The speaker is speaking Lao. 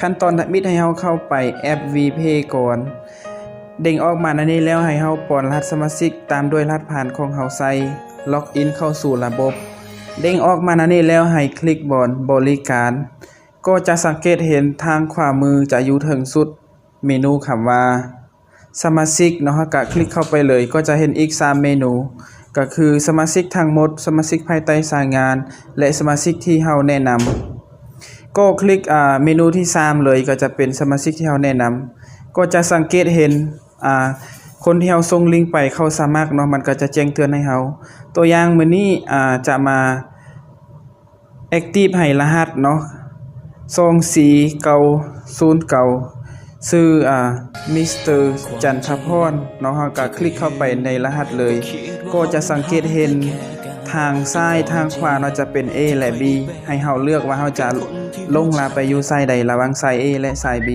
ຂັ້ນຕອນທຳອິດໃຫ້ເຮົາເຂົ້າໄປແອັບ V-Pay ກ່ອນ. ເດ້ງອອກມາແນວນີ້ແລ້ວ ໃຫ້ເຮົາປ້ອນລະຫັດສະມາຊິກຕາມດ້ວຍລະຫັດຜ່ານຂອງເຮົາໃສ່ ລັອກອິນເຂົ້າສູ່ລະບົບ. ເດ້ງອອກມາແນວນີ້ແລ້ວ ໃຫ້ຄລິກບ່ອນບໍລິການ ກໍຈະສັງເກດເຫັນທາງຂວາມືຈະຢູ່ເທິງສຸດເມນູຄຳວ່າ ສະມາຊິກເນາະ, ເຮົາກະຄລິກເຂົ້າໄປເລີຍ ກໍຈະເຫັນອີກສາມເມນູ ກໍຄືສະມາຊິກທັງໝົດ, ສະມາຊິກພາຍໃຕ້ສາຍງານ ແລະ ສະມາຊິກທີ່ເຮົາແນະນຳ. ກໍຄລິກ ອາ ເມນູທີສາມເລີຍ ກໍຈະເປັນສະມາຊິກທີ່ເຮົາແນະນຳ. ກໍຈະສັງເກດເຫັນ ອາ ຄົນທີ່ເຮົາສົ່ງລິງໄປເຂົ້າສະໝັກເນາະ, ມັນກໍຈະແຈ້ງເຕືອນໃຫ້ເຮົາ. ຕົວຢ່າງມື້ນີ້ ອາ ຈະມາ ແອັກຕີບໃຫ້ລະຫັດເນາະ ສອງສີ່ເກົ້າສູນເກົ້າ ຊື່ ອາ ມິສເຕີ ຈັນທະພອນເນາະ. ເຮົາກະຄລິກເຂົ້າໄປໃນລະຫັດເລີຍ ກໍຈະສັງເກດເຫັນທາງຊ້າຍທາງຂວາເນາະ ຈະເປັນ A ແລະ B ໃຫ້ເຮົາເລືອກວ່າເຮົາຈະຫຼົງລະໄປຢູ່ສາຍໃດ ລະຫວ່າງສາຍ A ແລະ ສາຍ B.